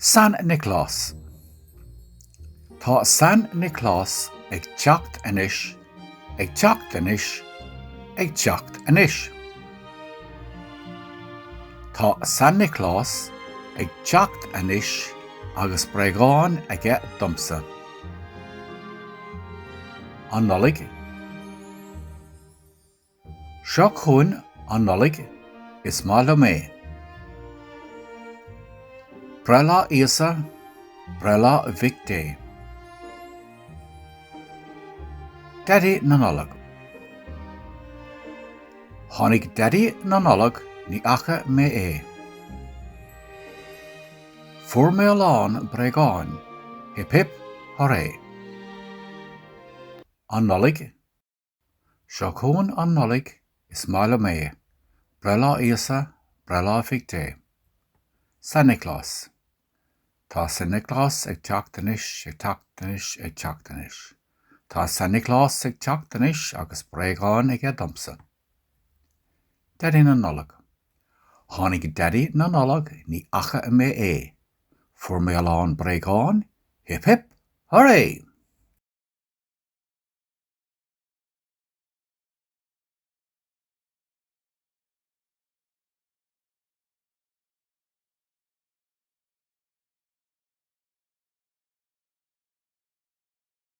San Nioclás. Tá San Nioclás ag teacht anois, ag teacht anois, ag teacht anois. Tá San Nioclás ag teacht anois agus bréagáin aige domsa. An Nollaig. Seo chugainn an Nollaig, is maith liom é. Breithlá Íosa, breithlá Mhic Dé. Daidí na Nollag. Tháinig Daidí na Nollag, ní fhaca mé é. Fuair mé a lán bréagáin, hip hip hurray. An Nollaig. Seo chugainn an Nollaig, is maith liom é, breithlá Íosa, breithlá Mhic Dé. San Nioclás. Tá San Nioclás ag teacht anois, ag teacht anois, ag teacht anois. Tá San Nioclás ag teacht anois agus bréagáin aige domsa. Daidí na Nollag. Tháinig Daidí na Nollag, ní fhaca mé é. Fuair mé a lán bréagán, hip hip, hurray!